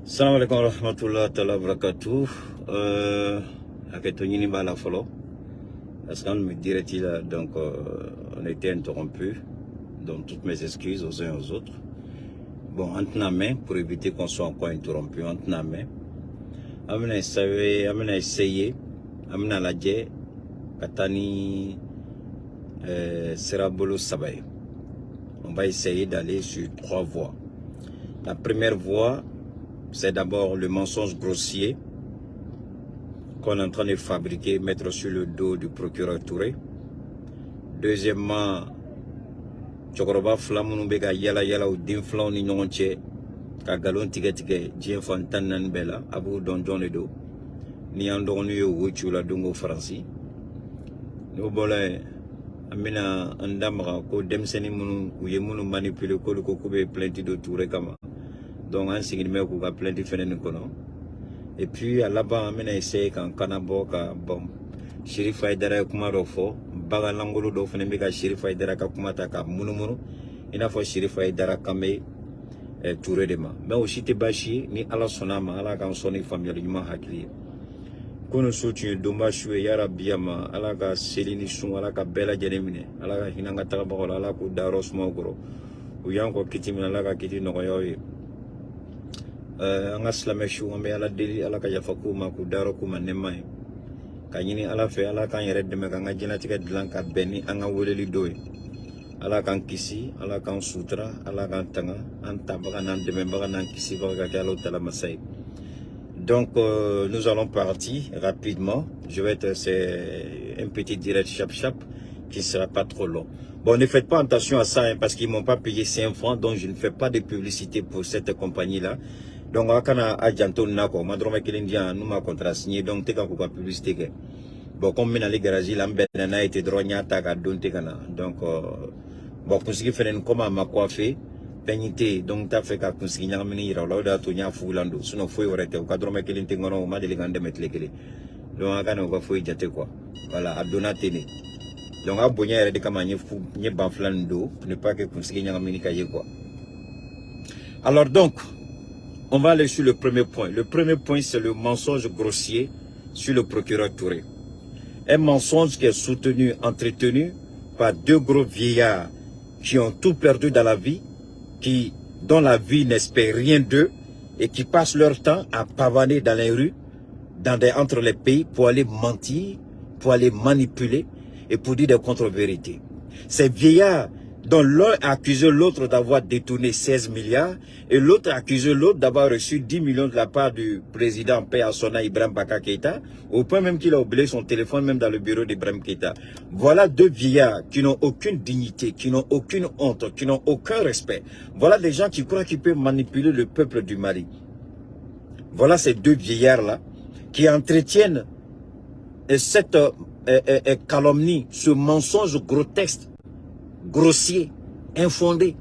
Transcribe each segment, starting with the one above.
Salam alaikum warahmatullahi taala wabarakatuh. Hakɛto ɲini b'a la fɔlɔ parce qu'an bɛ direct la, donc on a été interrompu, donc toutes mes excuses aux uns et aux autres. Bon, an tɛna mɛn, pour éviter qu'on soit encore interrompu, an tɛna mɛn. An bɛna essayer, an bɛna essayer, an bɛna lajɛ ka taa ni sirabolo saba ye. On va essayer d'aller sur trois voies. La première voie, c'est d'abord le mensonge grossier qu'on est en train de fabriquer, mettre sur le dos du procureur Touré. Deuxièmement, cɛkɔrɔba fila minnu bɛ ka yala yala u den filaw ni ɲɔgɔn cɛ ka nkalon tigɛ tigɛ diɲɛ fan 14 bɛɛ la, a b'u dɔn jɔn de don. Ni y'an dɔgɔninw ye, u ci u la don ko Faransi. N'o bɔra yen, an bɛna an da maga ko denmisɛnnin minnu u ye minnu manipuler, k'olu ko k'u bɛ plainte don Touré kama. Donc an sigilen bɛ k'u ka plainte fɛnɛ nin kɔnɔ. Et puis a laban, an bɛna essayer k'an kana bɔ ka bon. Chérif Haïdara ye kuma dɔ fɔ, bagan langolo dɔw fɛnɛ bɛ ka Chérif Haïdara ka kuma ta ka munumunu i n'a fɔ Chérif Haïdara kan bɛ Touré de ma. Mais o si tɛ baasi ye, ni Ala sɔnna a ma, Ala k'an sɔn ni faamuyali ɲuman hakili ye. Kunun su tun ye donba su ye, yarabi a ma, Ala ka seli ni sun, Ala ka bɛɛ lajɛlen minɛ, Ala ka hinɛ an ka tagabagaw la, Ala k'u dayɔrɔ suma u kɔrɔ. U y'an kɔ kiti min, Ala ka kiti nɔgɔya u ye. An ka silamɛ su, an bɛ Ala deli, Ala ka yafa k'u ma, k'u dayɔrɔ k'u ma nɛɛma ye. Ka ɲini Ala fɛ, Ala k'an yɛrɛ dɛmɛ k'an ka diɲɛlatigɛ dilan ka bɛn ni an ka weleli don ye. Ala k'an kisi, Ala k'an sutura, Ala k'an tanga, an tabaga n'an dɛmɛbaga n'an kisibaga ka kɛ Ala tala masa ye. Donc nous allons partir rapidement. Je vais être, c'est un petit direct chap chap qui sera pas trop long. Bon, ne faites pas attention à ça, hein, parce qu'ils m'ont pas payé 5 francs, donc je ne fais pas de publicité pour cette compagnie-là. Donc a kana a janto nin na quoi, ma dɔrɔmɛ kelen di yan, n'u ma contrat signé, donc tɛ ka k'u ka publicité kɛ. Bon, comme n bɛna ale garage la, n bɛnna n'a ye ten dɔrɔn, n y'a ta ka don ten ka na. Donc bon, kunsigi fɛnɛ, comme a ma coiffé, peigne tɛ yen, donc n t'a fɛ ka kunsigi ɲagamini yira o la, o de y'a to n y'a fugulan don. Sinon foyi wɛrɛ tɛ, u ka dɔrɔmɛ kelen tɛ n kɔnɔ, u ma deli ka n dɛmɛ tile kelen. Donc a kana u ka foyi jate quoi. Voilà, a donna ten de. Donc a bonya yɛrɛ de kama n ye fu n ye ban fila nin don, pour ne pas que kunsigi ɲagamini ka ye quoi. Alors donc, on va aller sur le premier point. Le premier point, c'est le mensonge grossier sur le procureur Touré. Un mensonge qui est soutenu, entretenu par deux gros vieillards qui ont tout perdu dans la vie, qui, dont la vie n'espère rien d'eux et qui passent leur temps à pavaner dans les rues, entre les pays, pour aller mentir, pour aller manipuler et pour dire des contre-vérités. Ces vieillards dont l'un a accusé l'autre d'avoir détourné 16 milliards et l'autre a accusé l'autre d'avoir reçu 10 millions de la part du président paix à son âme Ibrahim Baka Keïta, au point même qu'il a oublié son téléphone même dans le bureau d'Ibrahim Keïta. Voilà deux vieillards qui n'ont aucune dignité, qui n'ont aucune honte, qui n'ont aucun respect. Voilà des gens qui croient qu'ils peuvent manipuler le peuple du Mali. Voilà ces deux vieillards-là qui entretiennent cette calomnie, ce mensonge grotesque, grossier, infondé,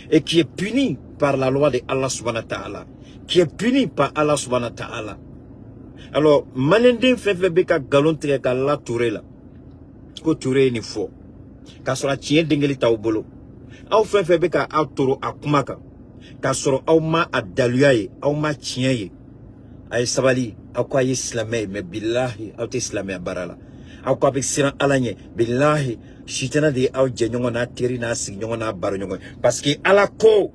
et qui est puni par la loi de Allah subhanahu wa ta'ala, qui est puni par Allah subhanahu wa ta'ala. Alors, malenden fɛn fɛn bɛ ka nkalon tigɛ ka la Touré la, ko Touré ye nin fɔ, k'a sɔrɔ a tiɲɛ den kelen t'aw bolo, aw fɛn fɛn bɛ ka aw toro a kuma kan, k'a sɔrɔ aw ma a daluya ye, aw ma tiɲɛ ye, a ye sabali. Aw ko a ye silamɛ ye, mais bilahi aw tɛ silamɛya baara la. Aw ko a bɛ siran Ala ɲɛ, bilahi sitana de ye aw jɛɲɔgɔn n'a teri n'a sigiɲɔgɔn n'a baaraɲɔgɔn ye. Parce que Ala ko,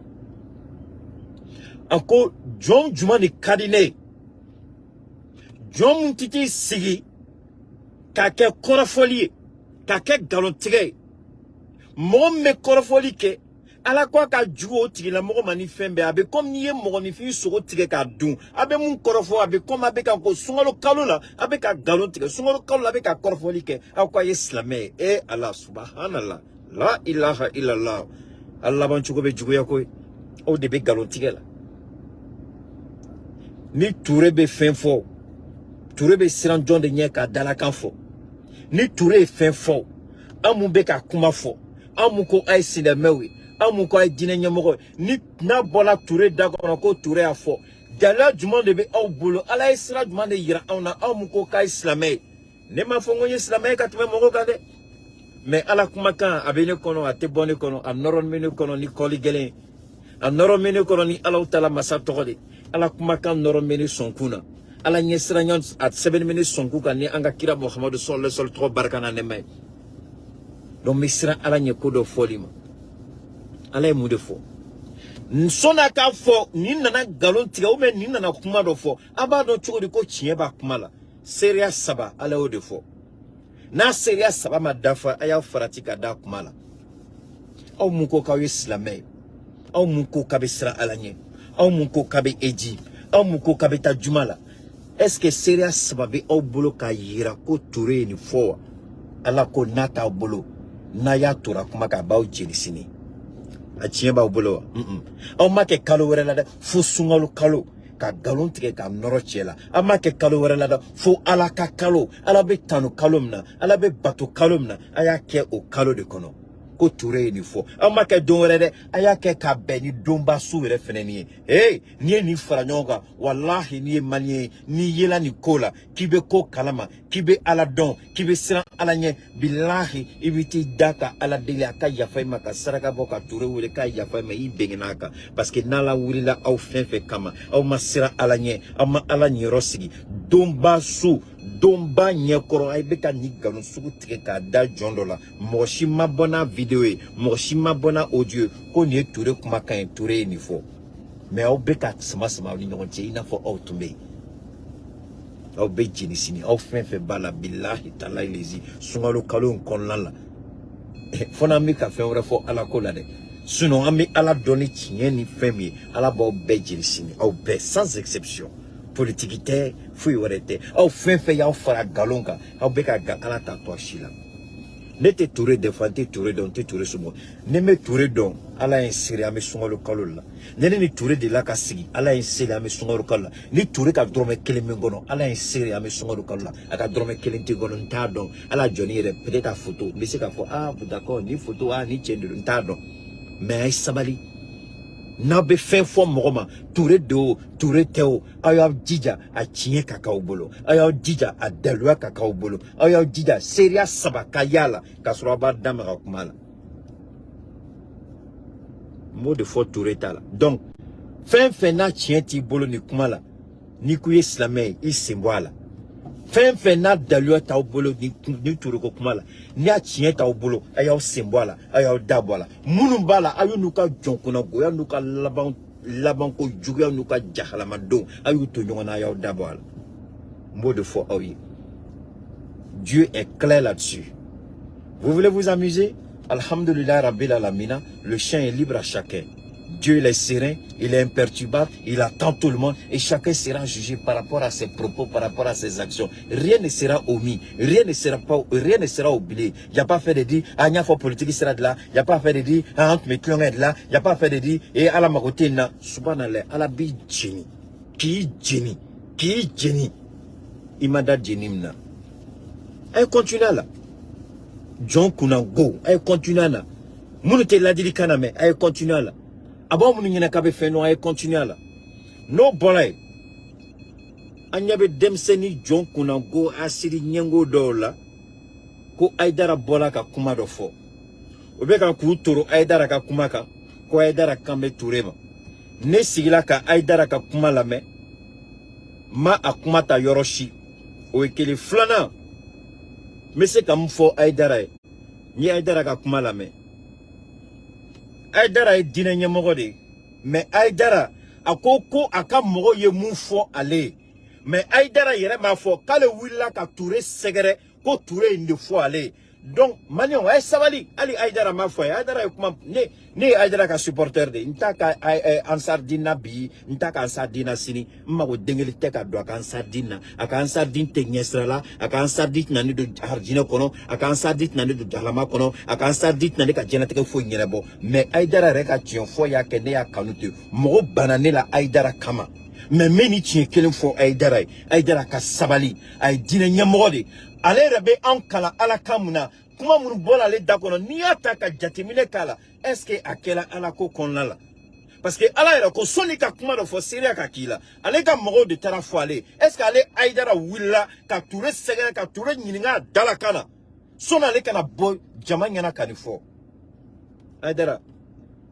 a ko jɔn jumɛn de ka di ne ye? Jɔn mun tɛ t'i sigi k'a kɛ kɔrɔfɔli ye, k'a kɛ nkalontigɛ ye? Mɔgɔ min bɛ kɔrɔfɔli kɛ, Ala ko a ka jugu o tigilamɔgɔ ma ni fɛn bɛɛ. A bɛ komi n'i ye mɔgɔninfin sogo tigɛ k'a dun. A bɛ mun kɔrɔfɔ? A bɛ komi a bɛ ka ko sunkalo kalo la, a bɛ ka nkalon tigɛ sunkalo kalo la, a bɛ ka kɔrɔfɔli kɛ. Aw ko a ye silamɛ ye. E Ala, subhanallah, la ilaha illallah. A laban cogo bɛ juguya koyi. Aw de bɛ nkalon tigɛ la. Ni Touré bɛ fɛn fɔ, Touré bɛ siran jɔn de ɲɛ k'a dalakan fɔ? Ni Touré ye fɛn fɔ, an mun bɛ ka kuma fɔ, an mun ko a ye silamɛw ye, an mun ko a ye diinɛ ɲɛmɔgɔ ye, ni n'a bɔra Touré da kɔnɔ ko Touré y'a fɔ, daliya jumɛn de bɛ aw bolo? Ala ye sira jumɛn de yira anw na, aw mun ko k'a ye silamɛ ye? Ne m'a fɔ n ko n ye silamɛ ye ka tɛmɛ mɔgɔw kan dɛ, mais Ala kumakan a bɛ ne kɔnɔ, a tɛ bɔ ne kɔnɔ, a nɔrɔnin bɛ ne kɔnɔ ni kɔli gɛlɛn ye. A nɔrɔ bɛ ne kɔnɔ ni Alahu Taala masa tɔgɔ de. Ala kumakan nɔrɔ bɛ ne sɔnkun na. Ala ɲɛsiranya a sɛbɛnni bɛ ne sɔnkun kan ni an ka kira Muhamadu sallallahu alaihi wasallam tɔgɔ barika n'a nɛɛma ye. Donc n bɛ siran Ala ɲɛ ko dɔ fɔli ma. Ala ye mun de fɔ? Sɔnni k'a fɔ nin nana nkalon tigɛ ou bien nin nana kuma dɔ fɔ, an b'a dɔn cogo di ko tiɲɛ b'a kuma la? Seereya saba, Ala y'o de fɔ. N'a seereya saba ma dafa, a y'aw farati ka da kuma la. Aw mun ko k'aw ye silamɛ ye, aw mun ko k'a bɛ siran Ala ɲɛ, aw mun ko k'a bɛ eji, aw mun ko k'a bɛ taa juma la, est ce que seereya saba bɛ aw bolo k'a yira ko Ture ye nin fɔ wa? Ala ko n'a t'aw bolo, n'a y'a tora kuma kan, a b'aw jeni sini. A tiɲɛ b'aw bolo wa? Aw ma kɛ kalo wɛrɛ la dɛ, fo sunkalo kalo ka nkalon tigɛ ka nɔrɔ cɛ la. An m'a kɛ kalo wɛrɛ la dɛ, fo Ala ka kalo, Ala bɛ tanu kalo min na, Ala bɛ bato kalo min na, a y'a kɛ o kalo de kɔnɔ ko Ture ye nin fɔ. Aw ma kɛ don wɛrɛ dɛ, a y'a kɛ ka bɛn ni donba su yɛrɛ fɛnɛ ye. Hey, n'i ye nin fara ɲɔgɔn kan, walahi, n'i ye malien ye, n'i yela nin ko la k'i bɛ ko kalama, k'i bɛ Ala dɔn, k'i bɛ siran Ala ɲɛ, bilahi, i bɛ t'i da ka Ala deli a ka yafa i ma, ka saraka bɔ, ka Ture wele k'a yafa i ma, i bɛngɛn'a kan. Parce que n'Ala wulila aw fɛn fɛn kama, aw ma siran Ala ɲɛ, aw ma Ala ɲɛyɔrɔ sigi, donba su, donba ɲɛkɔrɔ, a bɛ ka nin nkalon sugu tigɛ k'a da jɔn dɔ la. Mɔgɔ si ma bɔ n'a vidéo ye, mɔgɔ si ma bɔ n'a audio ye ko nin ye Ture kumakan ye, Ture ye nin fɔ. Mais aw bɛ ka sama sama aw ni ɲɔgɔn cɛ i n'a fɔ aw tun bɛ yen. Aw bɛ jeni sini, aw fɛn fɛn b'a la, bilahi talahi lezi, sunkalo kalo in kɔnɔna la, fo n'an bɛ ka fɛn wɛrɛ fɔ Ala ko la dɛ. Sinon an bɛ Ala dɔn ni tiɲɛ ni fɛn min ye, Ala b'aw bɛɛ jeni sini, aw bɛɛ sans exception. Politiki tɛ, foyi wɛrɛ tɛ. Aw fɛn fɛn y'aw fara nkalon kan, aw bɛ ka ga Ala t'a to a si la. Ne tɛ Ture défend, n tɛ Ture dɔn, n tɛ Ture somɔgɔ. Ni n bɛ Ture dɔn, Ala ye n seere, an bɛ sunkalo kalo la. Ne ni Ture delila ka sigi, Ala ye n seere, an bɛ sunkalo kalo la. Ni Ture ka dɔrɔmɛ kelen bɛ n kɔnɔ, Ala ye n seere, an bɛ sunkalo kalo la. A ka dɔrɔmɛ kelen tɛ n kɔnɔ, n t'a dɔn. Ala jɔnni yɛrɛ, peut-être a photo n bɛ se k'a fɔ, ah d'accord, ni photo, ah ni cɛ de don, n t'a dɔn. Mais a ye sabali, n'aw bɛ fɛn fɔ mɔgɔ ma, Ture de o, Ture tɛ o, aw y'aw jija a tiɲɛ ka k'aw bolo, aw y'aw jija a daluya ka k'aw bolo, aw y'aw jija seereya saba ka y'a la k'a sɔrɔ aw b'a da maga kuma la. N b'o de fɔ Ture ta la. Donc fɛn fɛn n'a tiɲɛ t'i bolo nin kuma la, n'i ko i ye silamɛ ye, i sen bɔ a la. Fɛn fɛn n'a daluya t'aw bolo ni Ture ko kuma la, n'i y'a tiɲɛ t'aw bolo, a y'aw sen bɔ a la, a y'aw da bɔ a la. Minnu b'a la, a y'u n'u ka jɔnkunnagoya n'u ka laban labanko juguya n'u ka jahalamadenw, a y'u to ɲɔgɔn na, a y'aw da bɔ a la. N b'o de fɔ aw ye. Dieu est clair là-dessus. Vous voulez vous amuser? Alhamdulillah Rabbil Alamina, le champ est libre à chacun. Dieu, il est serein, il est imperturbable, il attend tout le monde et chacun sera jugé par rapport à ses propos, par rapport à ses actions. Rien ne sera omis, rien ne sera pas, rien ne sera oublié. Il n'y a pas fait de dire, ah, il politique sera de là, il n'y a pas fait de dire, ah, entre mes clients est de là, il n'y a pas fait de dire, et ala makote na, subhanallah, ala bi jeni, k'i jeni, k'i jeni, i ma da jeni min na. A ye continuer a la. Jɔn kunna go, a ye continuer a la. Minnu tɛ ladilikan na mɛn, a ye continuer a la. A b'aw minnu ɲɛna k'a bɛ fɛn dɔn, a ye continuer a la. N'o bɔra yen, an ɲɛ bɛ denmisɛnnin jɔn kunnago asiri ɲɛngo dɔw la ko Ayidara bɔra ka kuma dɔ fɔ. O bɛ ka k'u toro Ayidara ka kuma kan ko Ayidara kan bɛ Ture ma. Ne sigila ka Ayidara ka kuma lamɛn, ma a kuma ta yɔrɔ si. O ye kelen. Filanan, n bɛ se ka mun fɔ Ayidara ye? N ye Ayidara ka kuma lamɛn. Ayidara ye diinɛ ɲɛmɔgɔ de ye, mais Ayidara a ko ko a ka mɔgɔw ye mun fɔ ale ye, mais Ayidara yɛrɛ m'a fɔ k'ale wulila ka Ture sɛgɛrɛ ko Ture ye nin de fɔ ale ye. Donc maliyɛnw, a ye sabali. Hali Ayidara m'a fɔ a ye. Ayidara ye kuma, ne ye Ayidara ka supporter de ye. N t'a ka Ansar Dine bi, n t'a ka Ansar Dine sini. N mago den kelen tɛ ka don a ka Ansar Dine na. A ka Ansar Dine tɛ ɲɛsira la, a ka Ansar Dine tɛna ne don harijinɛ kɔnɔ, a ka Ansar Dine tɛna ne don jahalama kɔnɔ, a ka Ansar Dine tɛna ne ka diɲɛlatigɛ foyi ɲɛnabɔ. Mais Ayidara yɛrɛ ka tiɲɛ fɔ y'a kɛ ne y'a kanu ten. Mɔgɔ banna ne la Ayidara kama, mais n bɛ nin tiɲɛ kelen fɔ Ayidara ye. Ayidara ka sabali. A ye diinɛ ɲɛmɔgɔ de ye. Ale yɛrɛ bɛ anw kalan Ala kan mun na, kuma minnu bɔra ale da kɔnɔ, n'i y'a ta ka jateminɛ k'a la, est ce que a kɛra Ala ko kɔnɔna la? Parce que Ala yɛrɛ ko sɔnni ka kuma dɔ fɔ, seereya ka k'i la. Ale ka mɔgɔw de taara fɔ ale ye. Est ce que ale Ayidara wulila ka Ture sɛgɛrɛ, ka Ture ɲininka a da la kan na, sɔnni ale kana bɔ jama ɲɛna ka nin fɔ? Ayidara,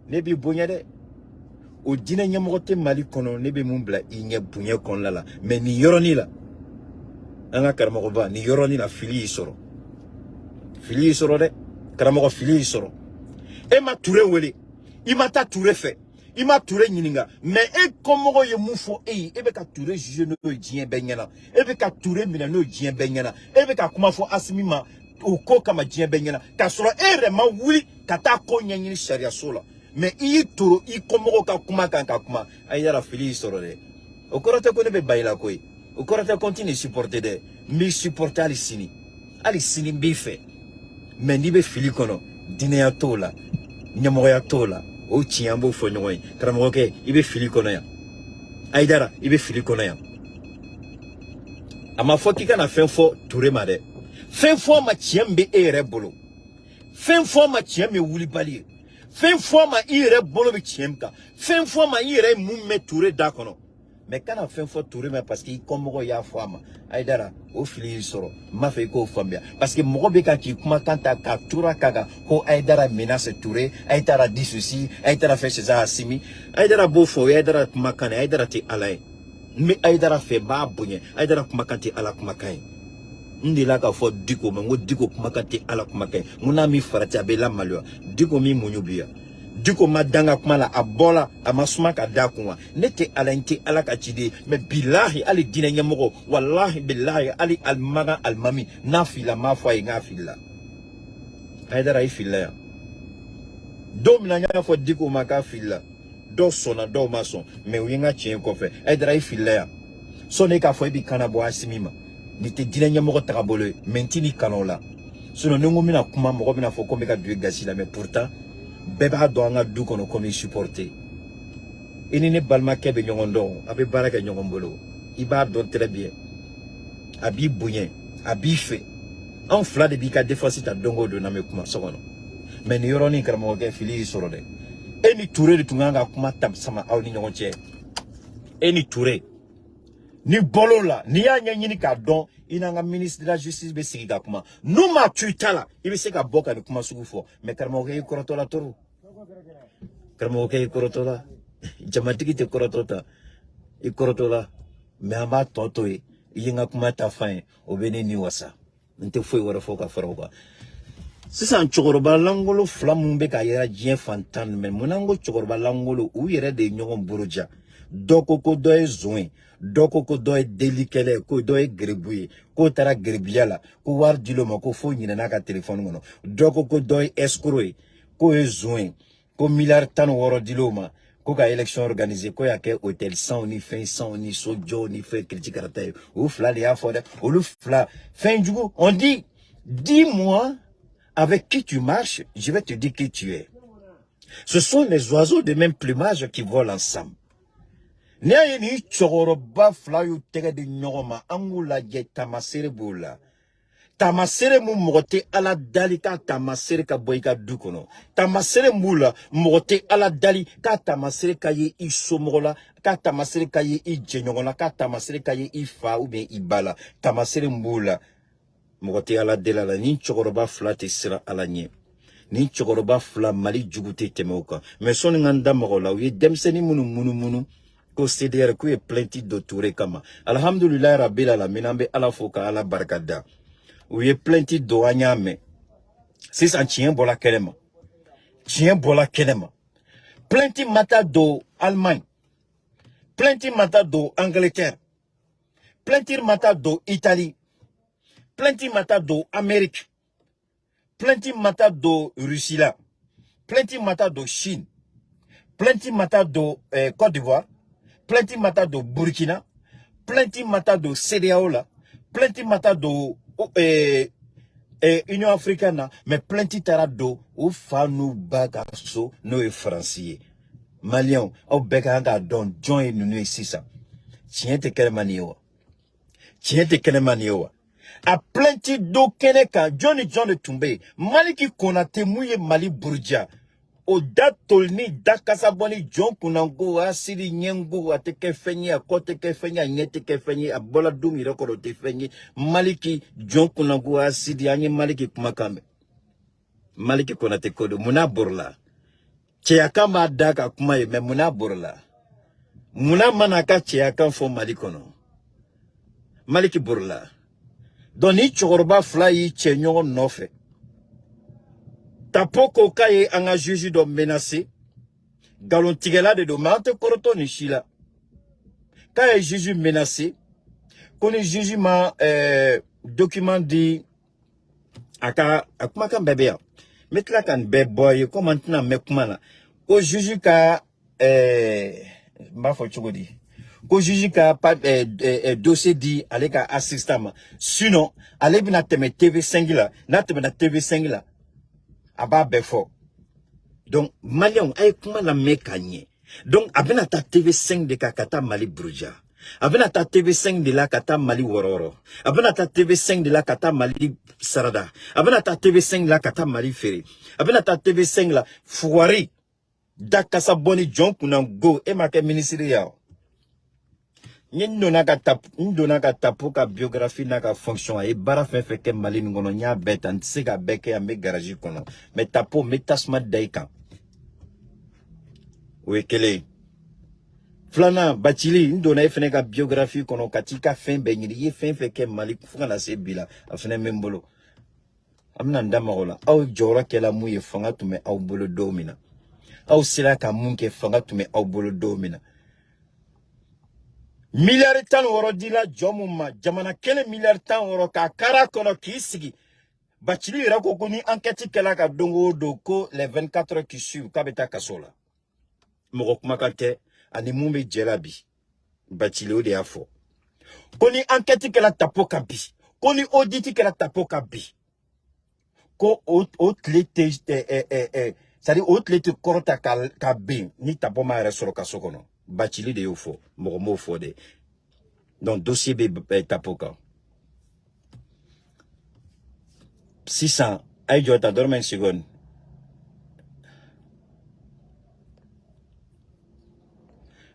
ne b'i bonya dɛ. O diinɛ ɲɛmɔgɔ tɛ Mali kɔnɔ ne bɛ mun bila i ɲɛ bonya kɔnɔna la, mais nin yɔrɔnin la, an ka karamɔgɔba, nin yɔrɔnin la, fili y'i sɔrɔ, fili y'i sɔrɔ dɛ, karamɔgɔ, fili y'i sɔrɔ. E ma Ture wele, i ma taa Ture fɛ, i ma Ture ɲininka, mais e kɔmɔgɔ ye mun fɔ e ye, e bɛ ka Ture juger n'o ye diɲɛ bɛɛ ɲɛna, e bɛ ka Ture minɛ n'o ye diɲɛ bɛɛ ɲɛna, e bɛ ka kuma fɔ Asimi ma o ko kama diɲɛ bɛɛ ɲɛna, k'a sɔrɔ e yɛrɛ ma wuli ka taa ko ɲɛɲini sariyaso la, mais i y'i toro i kɔmɔgɔw ka kuma kan ka kuma. Ayidara, fili y'i sɔrɔ dɛ. O kɔrɔ tɛ ko ne bɛ ba i la koyi, o kɔrɔ tɛ ko n tɛ nin supporter dɛ. N b'i supporter hali sini, hali sini n b'i fɛ, mais n'i bɛ fili kɔnɔ, diinɛya t'o la, ɲɛmɔgɔya t'o la. O tiɲɛ, an b'o fɔ ɲɔgɔn ye. Karamɔgɔkɛ, i bɛ fili kɔnɔ yan. Ayidara, i bɛ fili kɔnɔ yan. A ma fɔ k'i kana fɛn fɔ Ture ma dɛ. Fɛn fɔ ma tiɲɛ min bɛ e yɛrɛ bolo, fɛn fɔ ma tiɲɛ min ye wulibali ye, fɛn fɔ ma i yɛrɛ bolo bɛ tiɲɛ min kan, fɛn fɔ ma i yɛrɛ ye mun mɛn Ture da kɔnɔ, mais kana fɛn fɔ Ture ma parce que i kɔmɔgɔ y'a fɔ a ma. Ayidara, o fili y'i sɔrɔ. N b'a fɛ i k'o faamuya, parce que mɔgɔ bɛ ka k'i kumakan ta ka tura ka kan ko Ayidara menace Ture, Ayidara dit ceci, Ayidara fait ceci à Assimi. Ayidara b'o fɔ, o ye Ayidara kumakan de ye. Ayidara tɛ Ala ye. N bɛ Ayidara fɛ, n b'a bonya. Ayidara kumakan tɛ Ala kumakan ye. N delila k'a fɔ Diko ma, n ko Diko kumakan tɛ Ala kumakan ye. N ko n'a min farati, a bɛ lamaloya. Diko min muɲu bi yan, Diko ma danga kuma la, a bɔla, a ma suma ka da kun wa. Ne tɛ Ala, n tɛ Ala ka ciden ye, mais bilahi, hali diinɛ ɲɛmɔgɔ, walahi bilahi, hali alimaga alimami n'a filila, n b'a fɔ a ye n k'a filila. Ayidara, i filila yan. Don min na n y'a fɔ Diko ma k'a filila, dɔw sɔnna, dɔw ma sɔn, mais u ye n ka tiɲɛ kɔfɛ. Ayidara, i filila yan. Sɔnni e k'a fɔ e b'i kana bɔ Asimi ma, nin tɛ diinɛ ɲɛmɔgɔ tagabolo ye, mais n t'i ni kanu o la. Sinon ni n ko n bɛna kuma, mɔgɔ bɛna fɔ ko n bɛ ka don i gasi la, mais pourtant bɛɛ b'a dɔn an ka du kɔnɔ ko n b'i supporter. I ni ne balimakɛ bɛ ɲɔgɔn dɔn, a bɛ baara kɛ ɲɔgɔn bolo, i b'a dɔn très bien. A b'i bonya, a b'i fɛ. Anw fila de b'i ka défense ta don o don n'an bɛ kuma so kɔnɔ. Mais nin yɔrɔnin, karamɔgɔkɛ, fili y'i sɔrɔ dɛ. E ni Ture de tun kan ka kuma ta sama aw ni ɲɔgɔn cɛ, e ni Ture. Ni bɔl'o la, n'i y'a ɲɛɲini k'a dɔn, i n'an ka ministre de la Justice bɛ sigi ka kuma. N'u m'a to i ta la, i bɛ se ka bɔ ka nin kuma sugu fɔ. Mais karamɔgɔkɛ, i kɔrɔtɔ la trop. Karamɔgɔkɛ, i kɔrɔtɔ la. Jamatigi tɛ kɔrɔtɔ ta, i kɔrɔtɔ la. Mais an b'a tɔ to yen. I ye n ka kuma ta fan ye, o bɛ ne ni wasa. N tɛ foyi wɛrɛ fɔ ka fara o kan. Sisan cɛkɔrɔba langolo fila minnu bɛ ka yɛrɛ diɲɛ fantan, mais munna n ko cɛkɔrɔba langolo? U yɛrɛ de ye ɲɔgɔn buruja. Dɔ ko ko dɔ ye zon ye, dɔ ko ko dɔ ye delikɛla ye, ko dɔ ye geribu ye, k'o taara geribuya la, ko wari dil'o ma, ko fo ɲinɛna ka telefɔni kɔnɔ. Dɔ ko ko dɔ ye escroc ye, k'o ye zon ye, ko miliyari 16 dil'o ma ko ka élection organiser, ko y'a kɛ hôtel sanw ni fɛn sanw ni sojɔw ni fɛn kiriti karata ye. O fila de y'a fɔ dɛ, olu fila fɛn jugu. On dit: dis-moi avec qui tu marches, je vais te dire qui tu es. Ce sont les oiseaux de même plumage qui volent ensemble. N'i y'a ye nin cɛkɔrɔba fila y'u tɛgɛ di ɲɔgɔn ma, an k'u lajɛ, taamasere b'o la. Taamasere mun mɔgɔ tɛ Ala dali k'a taamasere ka bɔ i ka du kɔnɔ, taamasere mun b'u la, mɔgɔ tɛ Ala dali k'a taamasere ka ye i somɔgɔ la, k'a taamasere ka ye i jɛɲɔgɔn la, k'a taamasere ka ye i fa ou bien i ba la. Taamasere mun b'u la, mɔgɔ tɛ Ala deli a la. Nin cɛkɔrɔba fila tɛ siran Ala ɲɛ. Nin cɛkɔrɔba fila, Mali jugu tɛ tɛmɛ o kan. Mais sɔnni ka n da mɔgɔw la, u ye denmisɛnnin minnu munumunu ko CDR, k'u ye plainte dɔ Ture kama, alhamdulilayi rabil alamin, an bɛ Ala fo ka Ala barika da. U ye plainte don, an y'a mɛn. Sisan tiɲɛ bɔra kɛnɛ ma, tiɲɛ bɔra kɛnɛ ma. Plainte ma taa don Allemagne, plainte ma taa don Angleterre, plainte ma taa don Italie, plainte ma taa don Amérique, plainte ma taa don Russie la, plainte ma taa don Chine, plainte ma taa don Côte d'Ivoire, plainte ma taa don Burkina, plainte ma taa don CEDEAO la, plainte ma taa don Union africaine na, mais plainte taara don u fa n'u ba ka so, n'o ye Faransi ye. Maliyɛnw, aw bɛɛ ka kan k'a dɔn jɔn ye ninnu ye sisan. Tiɲɛ tɛ kɛnɛma nin ye wa? Tiɲɛ tɛ kɛnɛma nin ye wa? A plainte do kɛnɛ kan, jɔn ni jɔn de tun bɛ yen? Maliki Konate mun ye Mali buruja, o da toli ni da kasa bɔ ni jɔn kunnanko asiri ɲɛngo, a tɛ kɛ fɛn ye, a kɔ tɛ kɛ fɛn ye, a ɲɛ tɛ kɛ fɛn ye, a bɔla don min yɛrɛ kɔrɔ, o tɛ fɛn ye. Maliki jɔn kunnanko asiri, an ye Maliki kumakan mɛn. Maliki Konate ko don, mun n'a bɔr'o la? Cɛyakan b'a da ka kuma ye, mais munna borila? Munna mana ka cɛyakan fɔ Mali kɔnɔ? Maliki borila. Donc ni cɛkɔrɔba fila y'i cɛ ɲɔgɔn nɔfɛ, Tapo ko k'a ye an ka juge dɔ menacer, nkalontigɛla de don, mais an tɛ kɔrɔtɔ nin si la. K'a ye juge menacer ko ni juge ma document di a ka a kumakan bɛɛ bɛ yan, n bɛ tila ka nin bɛɛ bɔ a ye komi an tɛna mɛn kuma na. Ko juge ka n b'a fɔ cogo di, ko juge ka dossier di ale ka assistant ma, sinon ale bɛna tɛmɛ TV5 la. N'a tɛmɛna TV5 la, a b'a bɛɛ fɔ. Donc maliyɛnw, a ye kuma lamɛn ka ɲɛ. Donc a bɛna taa TV5 de kan ka taa Mali buruja, a bɛna taa TV5 de la ka taa Mali wɔrɔwɔrɔ, a bɛna taa TV5 de la ka taa Mali sarada, a bɛna taa TV5 la ka taa Mali feere, a bɛna taa TV5 la. Fugari da kasa bɔ ni jɔn kunna go, e ma kɛ minisiri ya o. N donna ka Tapo ka biographie n'a ka fonction, a ye baara fɛn fɛn kɛ Mali nin kɔnɔ, n y'a bɛɛ ta. N tɛ se k'a bɛɛ kɛ yan, n bɛ garage kɔnɔ. Mais Tapo, n bɛ tasuma da i kan. O ye kelen ye. Filanan, Bacili, n donna e fɛnɛ ka biographie kɔnɔ ka t'i ka fɛn bɛɛ ɲini. I ye fɛn fɛn kɛ Mali fo ka na se bi la, a fɛnɛ bɛ n bolo. An bɛna n da maga o la. Aw jɔyɔrɔ kɛla mun ye? Fanga tun bɛ aw bolo don min na, aw sera ka mun kɛ? Fanga tun bɛ aw bolo don min na, miliyari 16 dila jɔn mun ma? Jamana kelen, miliyari 16 k'a kari a kɔnɔ k'i sigi. Bacili yɛrɛ ko ko ni enquête kɛla ka don o don, ko les 24 heures qui suivent, k'a bɛ taa kaso la. Mɔgɔ kumakan tɛ, ani mun bɛ jɛ la bi. Bacili, o de y'a fɔ ko ni enquête kɛla Tapo kan bi, ko ni audit kɛla Tapo kan bi, ko o tile tɛ ɛ ɛ ɛ ɛ c'est à dire o tile tɛ kɔrɔta ka ben ni Tapo ma yɛrɛ sɔrɔ kaso kɔnɔ. Bacili de y'o fɔ, mɔgɔ m'o fɔ dɛ. Donc dossier bɛ Tapo kan sisan. A ye jɔ ta dɔrɔmɛ seconde.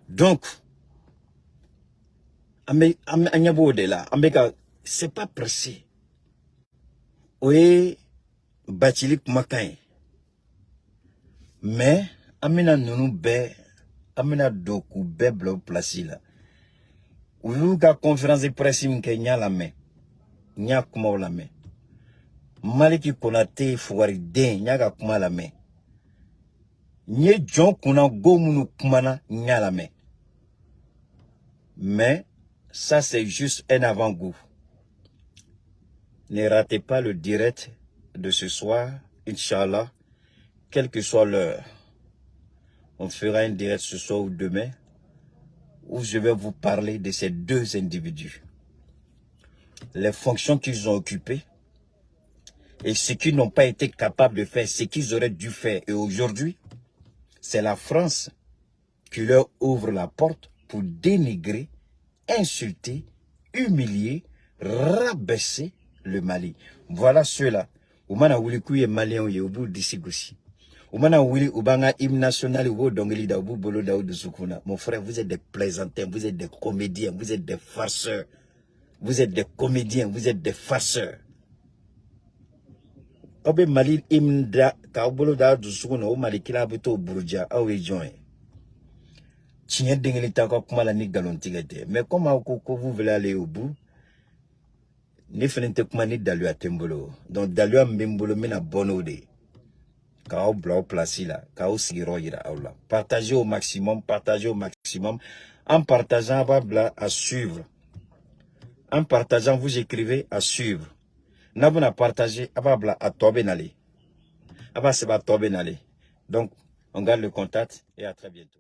Donc an bɛ an ɲɛ b'o de la, an bɛ ka, c'est pas pressé. O ye Bacili kumakan ye, mais an bɛna ninnu bɛɛ, an bɛna don k'u bɛɛ bila o place la. U y'u ka conférence de presse min kɛ, n y'a lamɛn, n y'a kumaw lamɛn. Maliki Konate fugariden, n y'a ka kuma lamɛn. N ye jɔn kunna go minnu kumana, n y'a lamɛn. Mais ça, c'est juste un avant-goût. Ne ratez pas le direct de ce soir, Inch'Allah, quelle que soit l'heure. On fera un direct ce soir ou demain où je vais vous parler de ces deux individus, les fonctions qu'ils ont occupées et ce qu'ils n'ont pas été capables de faire, ce qu'ils auraient dû faire. Et aujourd'hui, c'est la France qui leur ouvre la porte pour dénigrer, insulter, humilier, rabaisser le Mali. Voilà ceux-là. U mana wuli k'u ye maliyɛnw ye, u b'u disi gosi. U mana wuli, u b'an ka hymne national, u b'o dɔnkili da, u b'u bolo da u dusukun na. Mon frère, vous êtes des plaisantins, vous êtes des comédiens, vous êtes des farceurs. Vous êtes des comédiens, vous êtes des farceurs. Aw bɛ Mali hymne da k'aw bolo da dusukun na, o Mali kila bɛ t'o buruja. Aw ye jɔn ye? Tiɲɛ den kelen t'aw ka kuma la ni nkalontigɛ tɛ. Mais comme aw ko ko vous voulez aller au bout, ne fɛnɛ tɛ kuma ni daluya tɛ n bolo. Donc daluya min bɛ n bolo, n bɛna bɔ n'o de ye k'aw bila aw place la, k'aw sigiyɔrɔ yira aw la. Partagez au maximum, partagez au maximum. En partageant, a b'a bila à suivre. En partageant, vous écrivez à suivre. N'a bɛna partager, a b'a bila a tɔ bɛ nalen, a b'a sɛbɛn a tɔ bɛ nalen. Donc on garde le contact et à très bientôt.